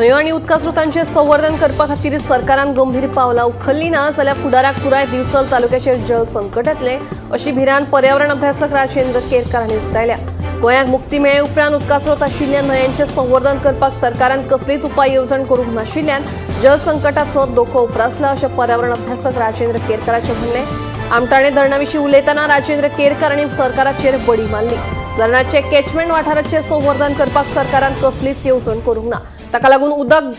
न्हंयो आनी उदका स्रोतांचें संवर्धन करपा खातीर सरकारान गंभीर पावलां उखल्लीं ना जाल्यार फुडाराक पुराय दिवचल तालुक्याचेर जल संकट येतलें अशी भिरांत पर्यावरण अभ्यासक राजेंद्र केरकार हांणी उक्तायल्या. गोंयाक मुक्ती मेळ्ळे उपरांत उदका स्रोत आशिल्ल्या न्हंयांचें संवर्धन करपाक सरकारान कसलीच उपाय येवजण करूंक नाशिल्ल्यान जलसंकटाचो धोको उप्रासला अशें पर्यावरण अभ्यासक राजेंद्र केरकाराचें म्हणणें. आमटाणे धरणा विशीं उलयतना राजेंद्र केरकार हांणी सरकाराचेर बडी मारली. धरणाचे कॅचमेंट वाठाराचें संवर्धन करपाक सरकारान कसलीच येवजण करूंक ना, ताका लागून उदक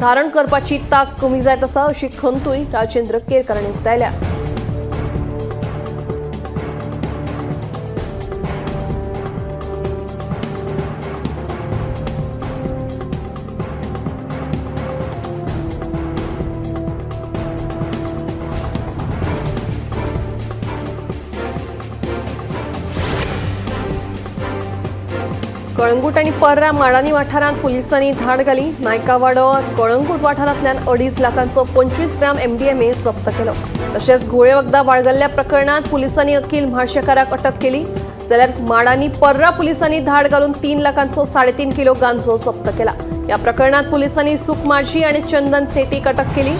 धारण करपाची तांक कमी जायत आसा अशी खंतूय राजेंद्र केरकार हांणी उक्तायल्या. कळंगूट आनी पर्रा माडानी वाठारांत पुलिसांनी धाड घाली. नायकावाडो कळंगूट वाठारांतल्यान 2.5 लाखांचो 25 ग्राम एमडीएमए जप्त केलो. तशेंच घुंवळे वखदां बाळगल्ल्या प्रकरणांत पुलिसांनी अखिल म्हाळशेकाराक अटक केली. जाल्यार माडानी पर्रा पुलिसांनी धाड घालून 3 लाखांचो 3.5 किलो गांजो जप्त केला. ह्या प्रकरणांत पुलिसांनी सुख माझी आनी चंदन सेठीक अटक केली.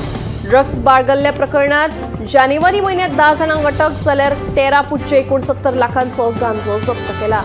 ड्रग्स बाळगल्ल्या प्रकरणांत जानेवारी म्हयन्यांत 10 जाणांक अटक जाल्यार 13.69 लाखांचो गांजो जप्त केला.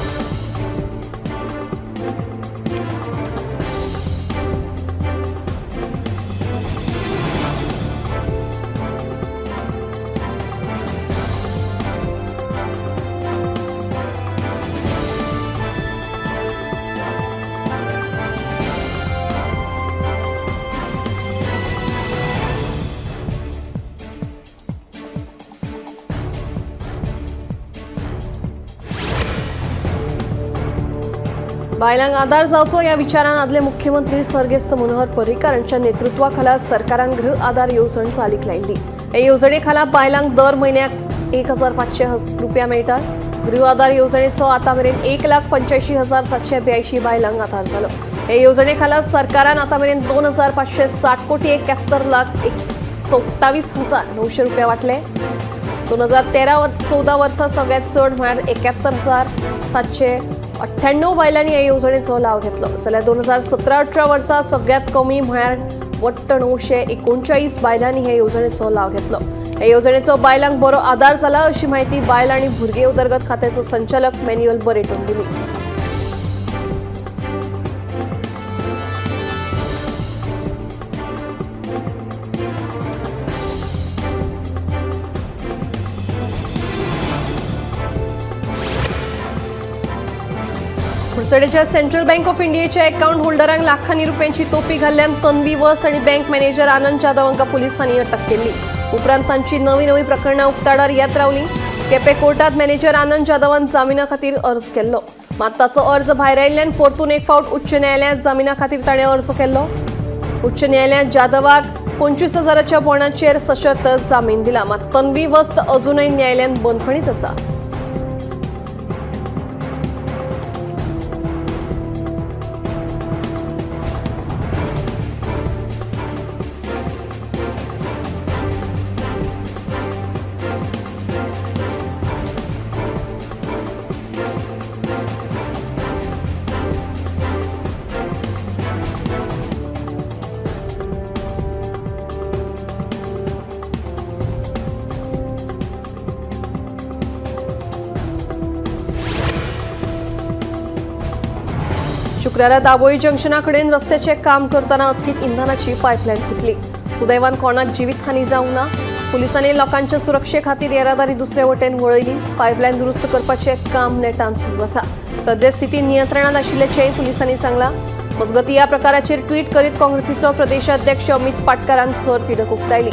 बायलांक आदार जावचो ह्या विचारान आदले मुख्यमंत्री सर्गेस्त मनोहर पर्रीकार हांच्या नेतृत्वाखाला सरकारान गृह आदार येवजण चालीक लायिल्ली. हे येवजणे खाला बायलांक दर म्हयन्याक 1500 रुपया मेळटात. गृह आदार येवजणेचो आतां मेरेन 1,85,782 बायलांक आदार जालो. हे येवजणे खाला सरकारान आतां मेरेन 2,560 कोटी 71 लाख 27,900 रुपया वांटले. 2013-14 वर्सा सगळ्यांत चड म्हळ्यार 71,798 बायलांनी ह्या येवजणेचो लाव घेतलो. जाल्यार 2017-18 वर्सा सगळ्यांत कमी म्हळ्यार वट्ट 939 बायलांनी ह्या येवजणेचो लाव घेतलो. ह्या येवजणेचो बायलांक बरो आदार जाला अशी म्हायती बायल आनी भुरगें उदरगत खात्याचो संचालक मॅन्युअल बरेटून दिली. कुडचडेच्या सेंट्रल बँक ऑफ इंडियाच्या अकाउंट होल्डरांक लाखांनी रुपयांची तोपी घाल्ल्यान तन्वी वस आनी बँक मॅनेजर आनंद जाधव हांकां पुलिसांनी अटक केल्ली. उपरांत तांची नवी नवी प्रकरणां उक्ताडार येत रावली. केपें कोर्टात मॅनेजर आनंद जाधवान जामिना खातीर अर्ज केल्लो, मात ताचो अर्ज भायर आयिल्ल्यान परतून एक फावट उच्च न्यायालयांत जामिना खातीर ताणें अर्ज केल्लो. उच्च न्यायालयांत जाधवाक 25,000च्या बॉण्डाचेर सशर्त जामीन दिला, मात तन्वी वस्त अजूनय न्यायालयांत बंदखणीत आसा. शुक्रारा दाबोळी जंक्शना कडेन रस्त्याचें काम करतना अचकीत इंधनाची पायपलायन फुटली. सुदैवान कोणाक जिवीतहानी जावंक ना. पुलिसांनी लोकांच्या सुरक्षे खातीर येरादारी दुसरे वटेन वळयली. पायपलायन दुरुस्त करपाचें काम नेटान सुरू आसा. सद्या स्थिती नियंत्रणांत आशिल्ल्याचेंय पुलिसांनी सांगलां. मजगतीं ह्या प्रकाराचेर ट्वीट करीत काँग्रेसीचो प्रदेशाध्यक्ष अमित पाटकारान खर तिडक उक्तायली.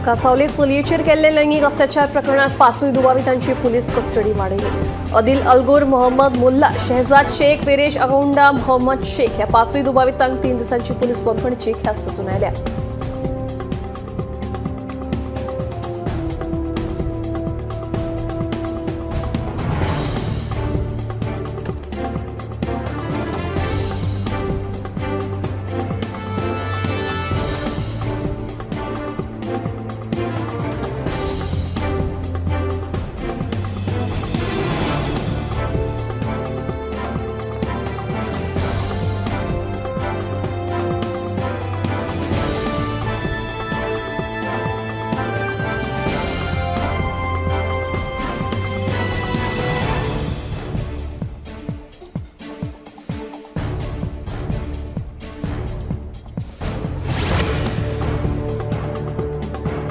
कासावले चलयेचेर केल्ले लैंगीक अत्याचार प्रकरणात 5 दुबावितांची पुलीस कस्टडी वाडयली. अदिल अलगूर, मोहम्मद मुल्ला, शहजाद शेख, विरेश अगौंडा, मोहम्मद शेख ह्या 5 दुबावितांक 3 दिसांची पुलीस बंदखणीची ख्यास्त सुनायल्या.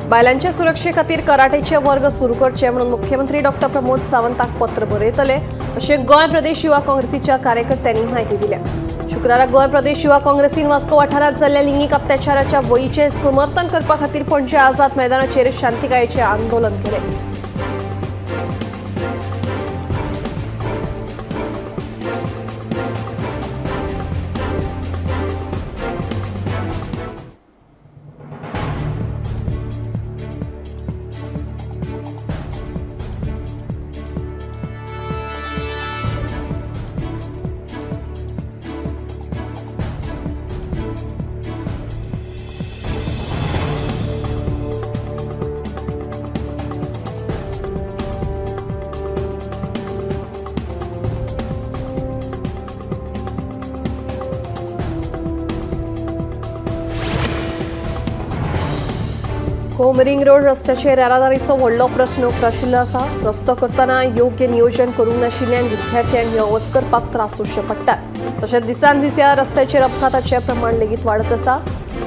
बायलांच्या सुरक्षे खातीर कराटेचे वर्ग सुरू करचे म्हणून मुख्यमंत्री डॉक्टर प्रमोद सावंताक पत्र बरयतले अशें गोंय प्रदेश युवा काँग्रेसीच्या कार्यकर्त्यांनी म्हायती दिल्या. शुक्रारा गोंय प्रदेश युवा काँग्रेसीन वास्को वाठारांत जाल्ल्या लिंगीक अत्याचाराच्या वयीचें समर्थन करपा खातीर पणजे आझाद मैदानाचेर शांतिकायेचें आंदोलन केलें. कोम रिंग रोड रस्त्याचेर येरादारीचो व्हडलो प्रस्न उप्राशिल्लो आसा. रस्तो करतना योग्य नियोजन करूंक नाशिल्ल्यान विद्यार्थ्यांक यो वच करपाक त्रास सोंसचे पडटात. तशेंच दिसान दीस ह्या रस्त्याचेर अपघाताचें प्रमाण लेगीत वाडत आसा.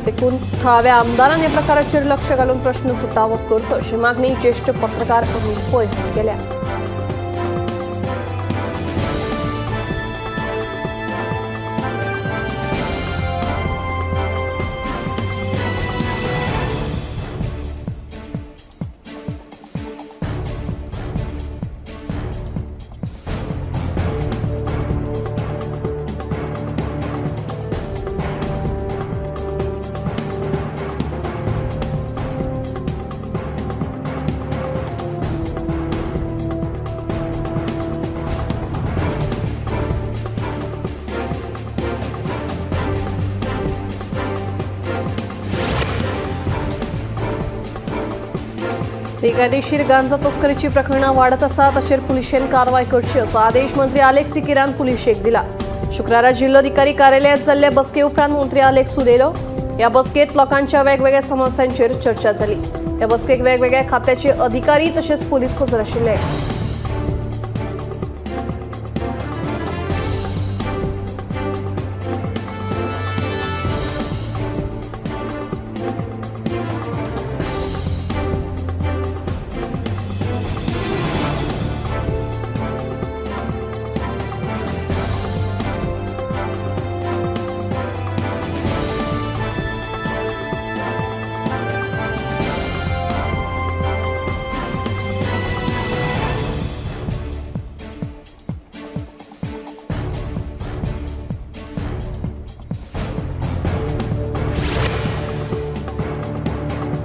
देखून थळाव्या आमदारान ह्या प्रकाराचेर लक्ष घालून प्रस्न सुटावो करचो अशी मागणी ज्येश्ठ पत्रकार अमीत पै हांणी केल्या. बेकायदेशीर गांजा तस्करीची प्रकरणां वाडत आसा, ताचेर पुलिशेन कारवाय करची असो आदेश मंत्री आलेक्स सिकेरान पुलिशेक दिला. शुक्रारा जिल्लोधिकारी कार्यालयांत जाल्ले बसके उपरांत मंत्री आलेक्स उलयलो. ह्या बसकेंत लोकांच्या वेगवेगळ्या समस्यांचेर चर्चा जाली. ह्या बसकेक वेगवेगळ्या खात्याचे अधिकारी तशेंच पुलीस हजर आशिल्ले.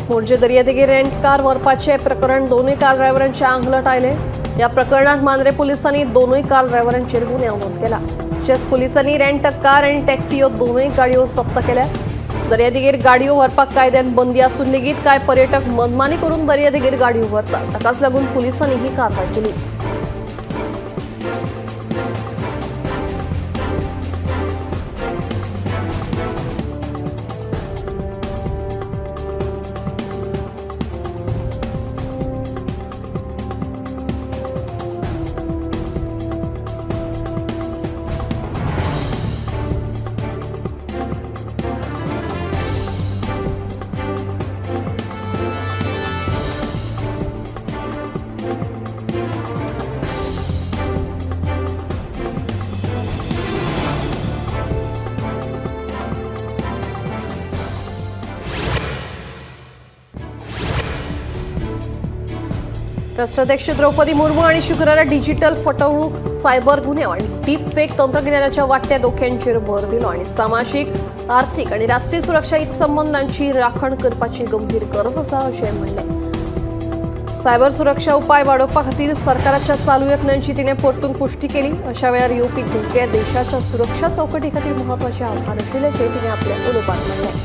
मोरजे दर्यादेगेर रेंट कार व्हरपाचें प्रकरण दोनूय कार ड्रायव्हरांच्या आंगलट आयलें. ह्या प्रकरणांत मांद्रे पुलिसांनी दोनूय कार ड्रायव्हरांचेर गुन्यांव नोंद केला. तशेंच पुलिसांनी रेंट कार आनी टॅक्सी ह्यो दोनूय गाडयो जप्त केल्या. दर्यादेगेर गाडयो व्हरपाक कायद्यान बंदी आसून लेगीत कांय पर्यटक मनमानी करून दर्यादेगेर गाडयो व्हरतात. ताकाच लागून पुलिसांनी ही कारवाय केली. राष्ट्राध्यक्ष द्रौपदी मुर्मू हांणी शुक्रारा डिजिटल फटवणूक, सायबर गुन्यांव आनी डीप फेक तंत्रगिन्यानाच्या वाडट्या धोक्यांचेर भर दिलो आनी सामाजीक, आर्थिक आनी राष्ट्रीय सुरक्षा हित संबंधांची राखण करपाची गंभीर गरज आसा अशें म्हणलें. सायबर सुरक्षा उपाय वाडोवपा खातीर सरकाराच्या चालू यत्नांची तिणें परतून पुष्टी केली. अशा वेळार येवपी धोके देशाच्या सुरक्षा चौकटी खातीर म्हत्वाचें आव्हान आशिल्ल्याचें तिणें आपल्या उलोवपांत म्हणलें.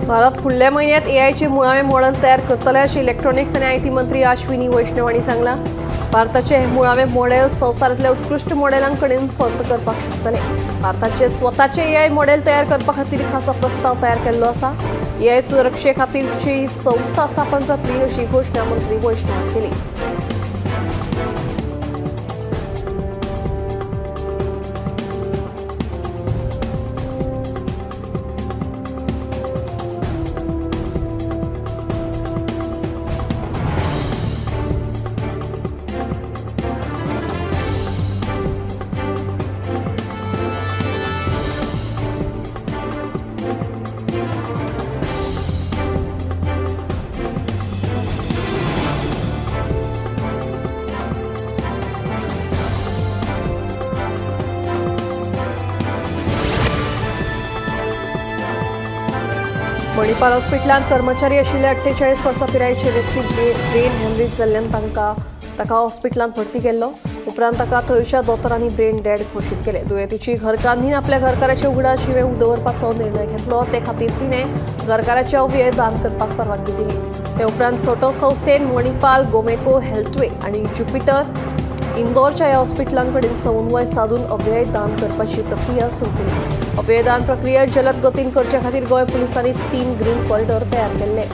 भारत फुडल्या म्हयन्यात एआयचे मुळावे मॉडेल तयार करतले अशें इलेक्ट्रॉनिक्स आनी IT मंत्री आश्विनी वैष्णव हांणी सांगलां. भारताचे हे मुळावे मॉडेल संवसारांतल्या उत्कृश्ट मॉडेलां कडेन सर्त करपाक शकतले. भारताचे स्वताचे एआय मॉडेल तयार करपा खातीर खासा प्रस्ताव तयार केल्लो आसा. एआय सुरक्षे खातीरची संस्था स्थापन जातली अशी घोशणा मंत्री वैष्णव हांणी केली. मणिपाल हॉस्पिटलांत कर्मचारी आशिल्ले 48 वर्सां पिरायेचे व्यक्ती ब्रेन हॅमरेज जाल्ल्यान ताका हॉस्पिटलांत भरती केल्लो. उपरांत ताका थंयच्या दोतोरांनी ब्रेन डेड घोशीत केले. दुयेंतीची घरकान्नीन आपल्या घरकाराचे उगडास जिवे दवरपाचो निर्णय घेतलो. ते खातीर तिणें घरकाराचे अवयव दान करपाक परवानगी दिली. ते उपरांत सोटो संस्थेन मणिपाल, गोमेको हेल्थवे आनी ज्युपिटर इंदोरच्या ह्या हॉस्पिटलां कडेन समन्वय सादून अवयव दान करपाची प्रक्रिया सुरू केली. अवयवदान प्रक्रिया जलद गतीन करचे खातीर गोंय पुलिसांनी 3 ग्रीन कॉरिडॉर तयार केल्ले.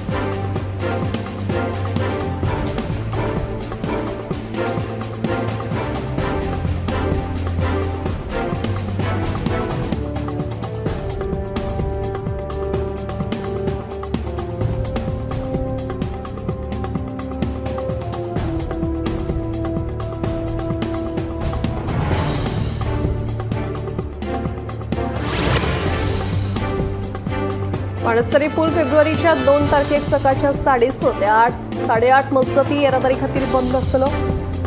बाणस्तारी पूल फेब्रुवारीच्या 2 तारखेक सकाळच्या 6:30 ते 8:30 मजगती येरादारी खातीर बंद आसतलो.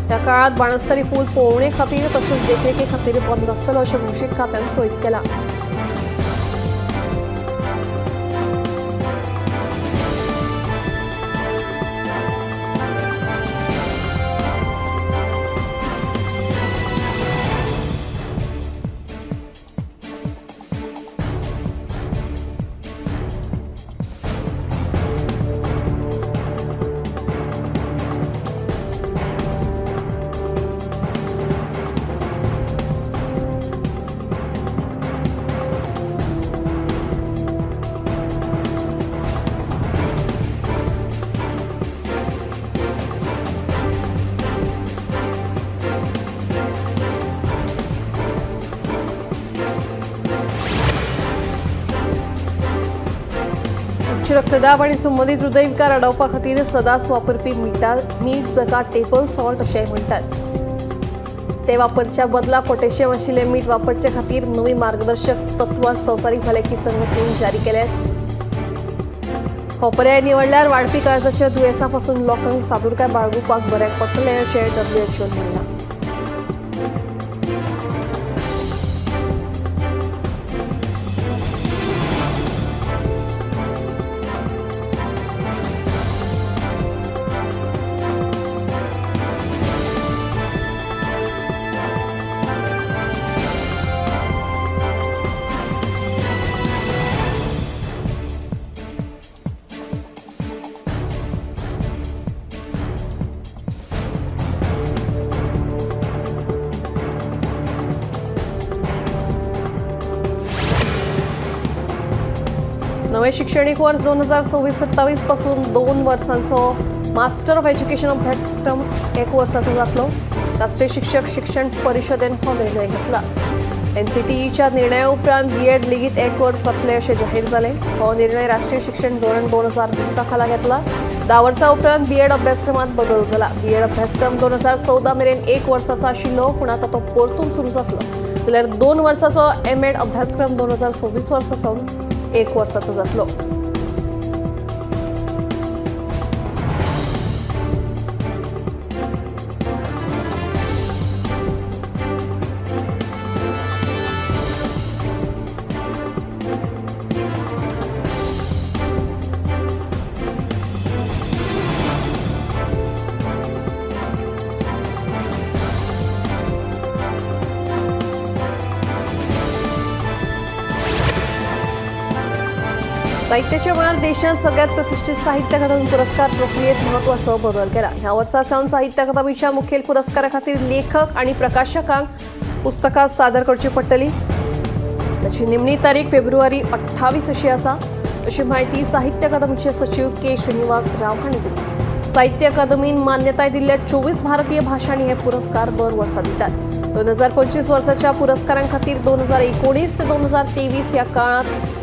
ह्या काळांत बाणस्तारी पूल पळोवणे खातीर तशेंच देखरेखी खातीर बंद आसतलो अशें भौशीक खात्यान कळीत केलां. उच्च रक्तदाब आनी संबंदीत हृदयविकार आडावपा खातीर सदांच वापरपी मीठ जाका टेबल सॉल्ट अशेंय म्हणटात ते वापरच्या बदला पोटॅशियम आशिल्लें मीठ वापरचे खातीर नवी मार्गदर्शक तत्वां संवसारीक भलायकी संघटनेन जारी केल्यात. हो पर्याय निवडल्यार वाडपी काळजाच्या दुयेंसा पासून लोकांक सादुरकाय बाळगुपाक बऱ्याक पडटलें अशें डब्ल्यूएचओन म्हणलां. नवें शिक्षणीक वर्स 2026-27 पासून 2 वर्सांचो मास्टर ऑफ एज्युकेशन अभ्यासक्रम 1 वर्साचो जातलो. राष्ट्रीय शिक्षक शिक्षण परिशदेन हो निर्णय घेतला. एनसीटीईच्या निर्णया उपरांत बीएड लेगीत 1 वर्स जातलें अशें जाहीर जालें. हो निर्णय राष्ट्रीय शिक्षण धोरण 2020 खाला घेतला. 10 वर्सां उपरांत बीएड अभ्यासक्रमात बदल जाला. बीएड अभ्यासक्रम 2014 मेरेन 1 वर्साचो आशिल्लो, पूण आतां तो परतून सुरू जातलो. जाल्यार 2 वर्साचो एमएड अभ्यासक्रम 2026 वर्सा सावन 1 वर्साचो जातलो. साहित्याच्या मळार देशांत सगळ्यात प्रतिष्ठित साहित्य अकादमी पुरस्कार प्रक्रियेत महत्वाचो बदल केला. ह्या वर्सा सावन साहित्य अकादमीच्या मुखेल पुरस्कारा खातीर लेखक आनी प्रकाशकांक पुस्तकां सादर करची पडटली. ताची निमणी तारीख फेब्रुवारी 28 अशी आसा, अशी म्हायती साहित्य अकादमीचे सचीव के श्रीनिवास राव हांणी दिली. साहित्य अकादमीन मान्यताय दिल्ल्या 24 भारतीय भाशांनी हे पुरस्कार दर वर्सा दितात. 2025 वर्साच्या पुरस्कारां खातीर 2019 ते 2023 ह्या काळांत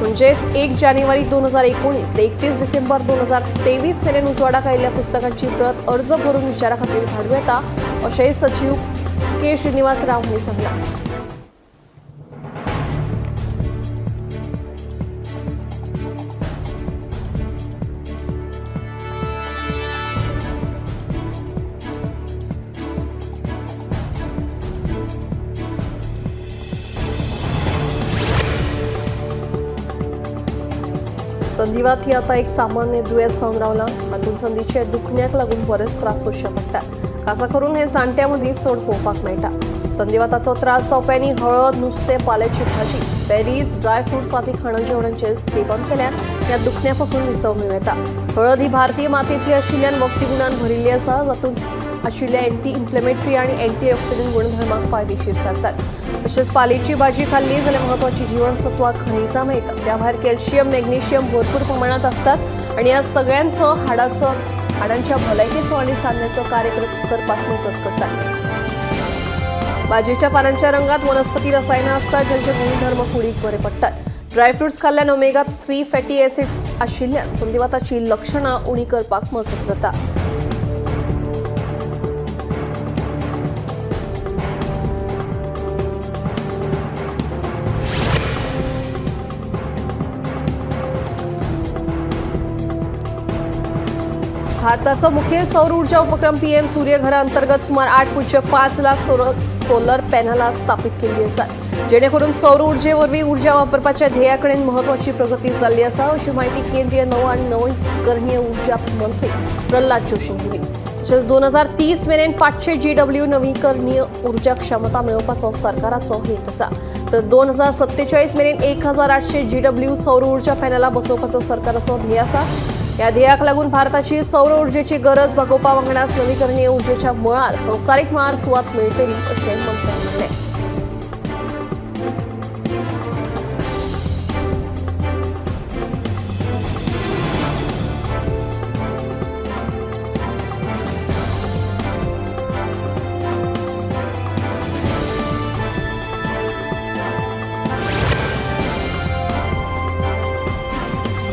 म्हणजेच 1 जानेवारी 2019 ते 31 डिसेंबर 2023 मेरेन उजवाडाक आयिल्ल्या पुस्तकांची प्रत अर्ज भरून विचारा खातीर धाडूं येता, अशेंय सचीव के श्रीनिवास राव हांणी सांगलां. संधिवात ही आता एक सामान्य दुयेंस जावन रावलां. हातूंत संदीचे दुखण्याक लागून बरेच त्रास सोंसचे पडटात. खासा करून हे जाणट्यां मदीं चड पळोवपाक मेळटा. संधिवाताचो त्रास जावप्यांनी हळद, नुस्तें, पाल्याची भाजी, बेरीज, ड्राय फ्रुट्स आदी खाणां जेवणांचें सेवन केल्यार ह्या दुखण्या पसून विसव मेळूं येता. हळद ही भारतीय मातयेंतली आशिल्ल्यान वखदी गुणान भरिल्ली आसा, जातूंत आशिल्ल्या एंटी इन्फ्लेमेटरी आनी एंटी ऑक्सिडंट गुणधर्माक फायदेशीर थारतात. तशेंच पालेची भाजी खाल्ली जाल्यार महत्वाची जीवनसत्वां, खनिजां मेळटात. त्या भायर कॅल्शियम, मॅग्नेशियम भरपूर प्रमाणांत असतात आनी ह्या सगळ्यांचो हाडांच्या भलायकेचो आनी सांध्याचो कार्य करपाक मजत करतात. भाजयेच्या पानांच्या रंगात वनस्पती रसायनां आसतात ज्यांचे गुणधर्म कुडीक बरे पडटात. ड्रायफ्रुट्स खाल्ल्यान ओमेगा 3 फॅटी ऍसिड आशिल्ल्यान संधिवाताची लक्षणां उणी करपाक मजत जाता. भारताचो मुखेल सौर ऊर्जा उपक्रम पीएम सूर्यघरा अंतर्गत सुमार 8.5 लाख सोलर पॅनलां स्थापित केल्ली आसात, जेणेकरून सौर ऊर्जे वरवीं ऊर्जा वापरपाच्या ध्येया कडेन महत्वाची प्रगती जाल्ली आसा, अशी म्हायती केंद्रीय नव आनी नवीकरणीय ऊर्जा मंत्री प्रल्हाद जोशीन दिली. तशेंच 2030 मेरेन 500 GW नवीकरणीय ऊर्जा क्षमता मेळोवपाचो सरकाराचो हेत आसा, तर 2047 मेरेन 1800 GW सौर ऊर्जा पॅनलां बसोवपाचो सरकाराचो ध्येय आसा. ह्या ध्येयाक लागून भारताची सौर ऊर्जेची गरज भागोवपा वांगडाच नवीकरणीय ऊर्जेच्या मळार संवसारीक मळार सुवात मेळटली, अशें मंत्र्यान म्हणलें.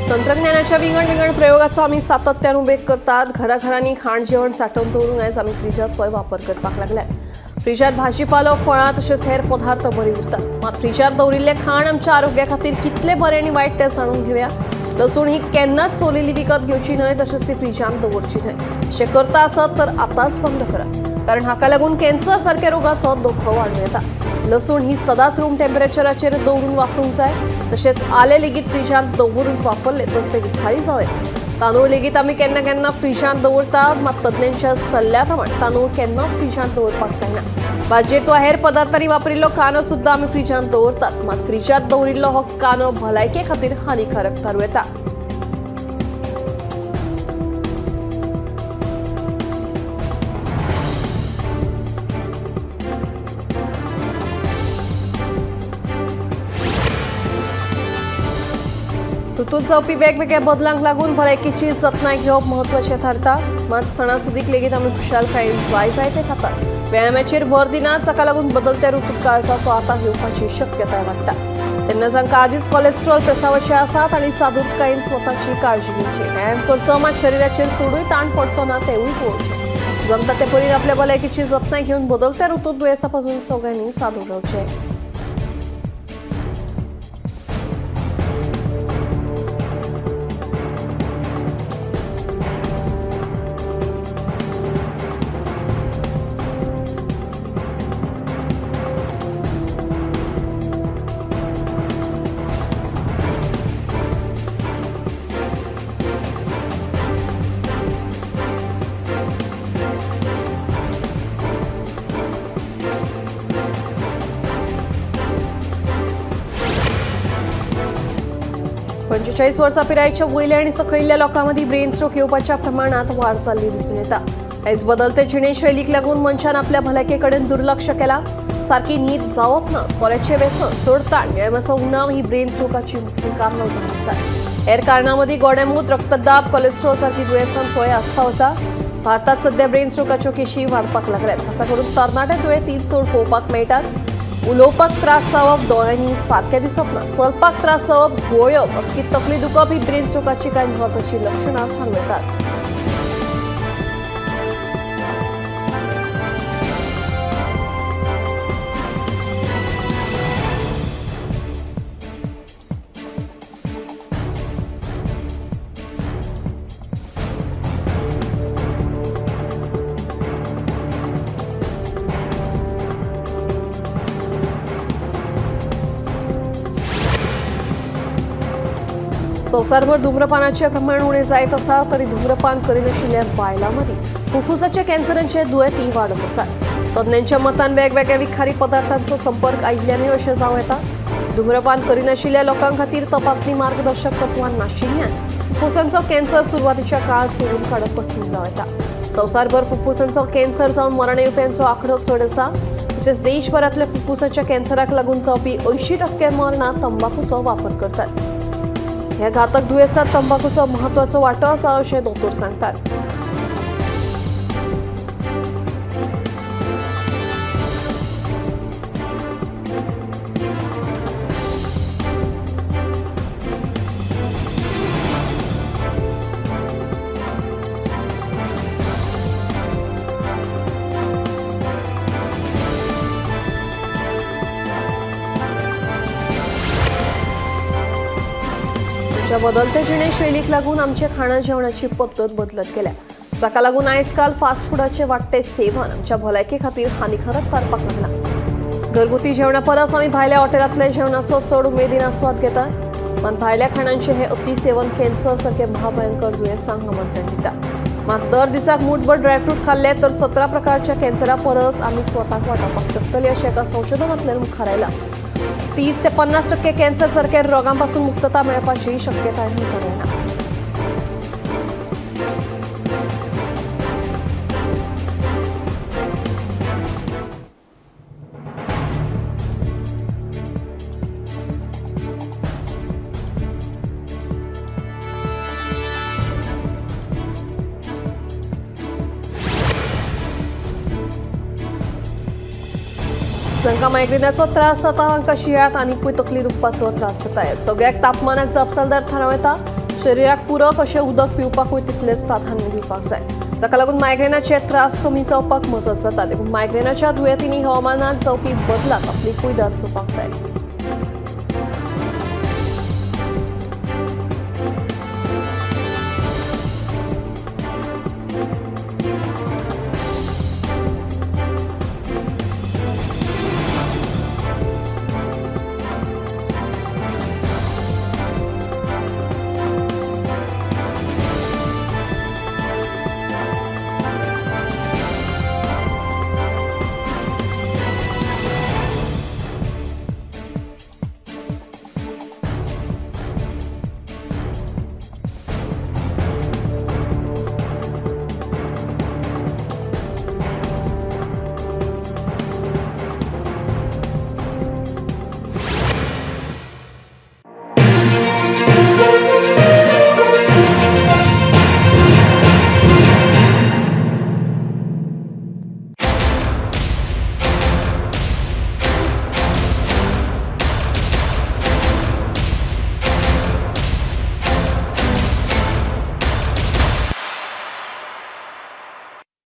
तंत्रज्ञानाच्या विंगड विंगड प्रयोगाचो आमी सातत्यान उपेग करतात. घराघरांनी खाण जेवण सांठोवन दवरूंक आयज आमी फ्रिजाचोय वापर करपाक लागल्यात. फ्रिजांत भाजीपालो, फळां तशेंच हेर पदार्थ बरी उरतात. मात फ्रिजांत दवरिल्लें खाण आमच्या आरोग्या खातीर कितलें बरें आनी वायट तें जाणून घेवया. लसूण ही केन्नाच सोलिल्ली विकत घेवची न्हय, तशेंच ती फ्रिजांत दवरची न्हय. अशें करता आसत तर आतांच बंद करात, कारण हाका लागून कॅन्सर सारक्या रोगाचो धोको वाडूं येता. लसूण ही सदांच रूम टेम्परेचराचेर दवरून वापरूंक जाय. तशेंच आलें लेगीत फ्रिजांत दवरून वापरलें तर तें विखारी जावं येता. तांदूळ लेगीत आमी केन्ना केन्ना फ्रिजांत दवरतात, मात तज्ञांच्या सल्ल्या प्रमाण तांदूळ केन्नाच फ्रिजांत दवरपाक जायना. भाजयेंत वा हेर पदार्थांनी वापरिल्लो कांदो सुद्दां आमी फ्रिजांत दवरतात, मात फ्रिजांत दवरिल्लो हो कांदो भलायके खातीर हानिकारक थारूं येता. ऋतूत जावपी वेगवेगळ्या बदलांक लागून भलायकेची जतनाय घेवप म्हत्वाचें थारता. मात सणासुदीक लेगीत आमी खुशालकायेन जाय जाय ते खातात. व्यायामाचेर भर दिनात, जाका लागून बदलत्या ऋतूत काळजाचो आताक येवपाची शक्यताय वाडटा. तेन्ना जांकां आदींच कोलेस्ट्रॉल प्रेसावाचे आसा तांणी सादूरकायेन स्वताची काळजी घेवची. व्यायाम करचो, मात शरिराचेर चडूय ताण पडचो ना तेवूय पळोवचें. जमता ते परीन आपल्या भलायकेची जतनाय घेवन बदलत्या ऋतूत दुयेंसा पासून सगळ्यांनी सादूर रावचें. पंचेचाळीस वर्सां पिरायेच्या वयल्या आनी सकयल्ल्या लोकां मदीं ब्रेन स्ट्रोक येवपाच्या प्रमाणांत वाड जाल्ली दिसून येता. हेच बदलते जिणेशैलीक लागून मनशान आपल्या भलायके कडेन दुर्लक्ष केलां. सारकी न्हीद जावप ना, सोऱ्याचें व्यसन, चड ताण, व्यायामाचो उणाव ही ब्रेन स्ट्रोकाची मुखेल कारणां जावन आसात. हेर कारणां मदीं गोडेंमूत, रक्तदाब, कोलेस्ट्रॉल सारकी दुयेंसांचोय आस्पाव आसा. भारतांत सध्या ब्रेन स्ट्रोकाच्यो केशी वाडपाक लागल्यात. खासा करून तरणाटे दुयेंती चड पळोवपाक मेळटात. उलोवपाक त्रास जावप, दोळ्यांनी सारकें दिसप ना, चलपाक त्रास जावप, घुंवळ, अचकीत तकली दुखप ही ब्रेन स्ट्रोकाची कांय म्हत्वाचीं लक्षणां थारूं येतात. संवसारभर धूम्रपानाचें प्रमाण उणें जायत आसा तरी धूम्रपान करिनाशिल्ल्या बायलां मदीं फुफ्फुसाच्या कॅन्सरांचे दुयेंती वाडत आसात. तज्ञांच्या मतान वेगवेगळ्या विखारी पदार्थांचो संपर्क आयिल्ल्यानूय अशें जावं येता. धूम्रपान करिनाशिल्ल्या लोकां खातीर तपासणी मार्गदर्शक तत्वां नाशिल्ल्यान फुफ्फुसांचो कॅन्सर सुरवातीच्या काळांत सोदून काडप कठीण जावं येता. संवसारभर फुफ्फुसांचो कॅन्सर जावन मरण येवप्यांचो आंकडो चड आसा. तशेंच देशभरांतल्या फुफ्फुसाच्या कॅन्सराक लागून जावपी 80% मरणां तंबाखूचो वापर करतात. ह्या घातक दुयेंसात तंबाखूचो म्हत्वाचो वांटो आसा अशें दोतोर सांगतात. बदलते जिणेशैलीक लागून आमचे खाणा जेवणाची पद्दत बदलत गेल्या, जाका लागून आयजकाल फास्ट फुडाचे वाडटे सेवन आमच्या भलायके खातीर हानिकारक थारपाक लागला. घरगुती जेवणा परस आमी भायल्या हॉटेलांतल्या जेवणाचो चड उमेदीन आस्वाद घेतात. मात भायल्या खाणांचे हे अतिसेवन कॅन्सर सारखे महाभयंकर दुयेंसांक आमंत्रण दिता. मात दर दिसाक मूठभर ड्रायफ्रूट खाल्ले तर 17 प्रकारच्या कॅन्सरा परस आमी स्वताक वाटावपाक शकतले अशें एका संशोधनांतल्यान मुखार आयलां. 30 ते 50% कॅन्सर सारख्या रोगांपासून मुक्तता मेळपाची शक्यताय मुखार येना. जांकां मायग्रेनाचो त्रास जाता तांकां शिंयाळ्यांत आनीकूय तकली दुखपाचो त्रास जाता. सगळ्याक तापमानाक जापसालदार थारावं येता. शरिराक पुरक अशें उदक पिवपाकूय तितलेंच प्राधान्य दिवपाक जाय, जाका लागून मायग्रेनाचे त्रास कमी जावपाक मजत जाता. देखून मायग्रेनाच्या दुयेंतींनी हवामानांत जावपी बदलाक आपली कुयदाद घेवपाक जाय.